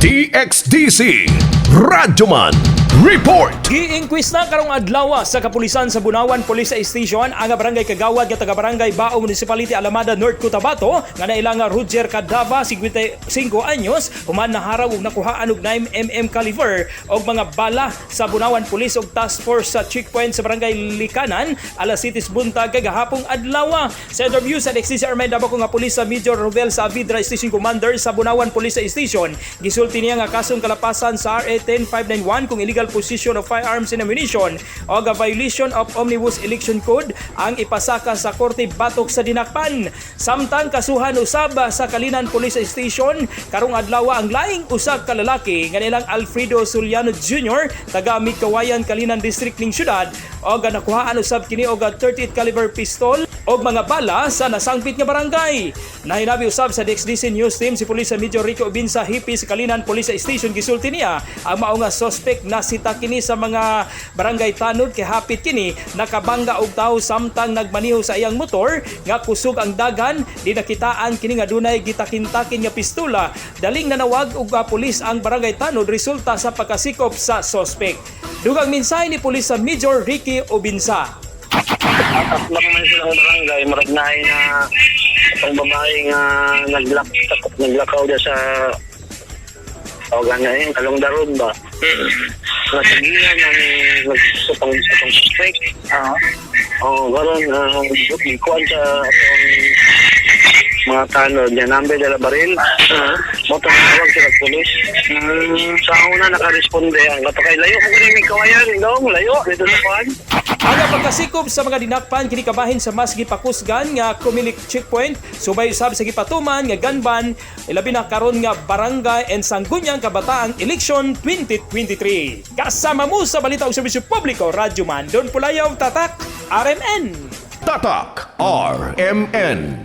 DXDC Radyoman Report. Giinkwis na karong adlaw sa kapulisan sa Bunawan Police Station ang barangay kagawad nga taga Barangay Bao, Municipality Alamada, North Cotabato nga naila nga Roger Cadava, 55 anyos, human naharaw og nakuhaan og 9 mm caliber og mga bala sa Bunawan Police og Task Force sa checkpoint sa Barangay Likanan, alas 7 buntag kay gahapong adlaw. Sa interview sa DXDC Army Davao nga pulis sa Major Rovel Saavedra, Station Commander sa Bunawan Police Station, gisulti niya nga kasong kalapasan sa RA 10591 kung illegal possession of firearms and ammunition o a violation of Omnibus Election Code ang ipasaka sa korte batok sa dinakpan. Samtang kasuhan usab sa Calinan Police Station karong adlaw ang laing usa ka lalaki nga nilang Alfredo Soliano Jr., taga Migkawayan, Calinan District ning syudad, og nakuhaan usab kini og 38 caliber pistol og mga bala sa nasangpit nga barangay. Nahinabi usab sa DXDC News Team si Police Major Rico Binsa, hepe sa Calinan Police Station. Gisulti niya ang mao nga suspect nasita kini sa mga barangay tanod kay hapit kini nakabangga og tawo samtang nagmaniho sa iyang motor nga kusog ang dagan, di nakitaan kini nga dunay gitakin-takin nga pistola. Daling nanawag og pulis ang barangay tanod resulta sa pagkasikop sa suspect. Dugang mensahe ni Police sa Major Ricky Obinsa. At lang man silang barangay, murag naay na atong babae nga naglakaw dia sa tawagan na eh, along the road ba? Nasagihan na ni sa pang suspect. Oh, karon gikuan sa atong mga tanod niya, number dala baril. Mo tawag sila pulis. Sa una nakaresponde ang kato kay layo ko kini Migkawayan dong, layo dito sa kuan. Ang pagkasikop sa mga dinakpan kini kabahin sa mas gipakusgan nga Comelec checkpoint subay usab sa gipatuman nga gun ban, ilabi na karon nga barangay and sangguniang kabataan election 2023. Kasama mo sa balita ug serbisyo publiko, Radyo Man Don Pulayaw, Tatak RMN. Tatak RMN.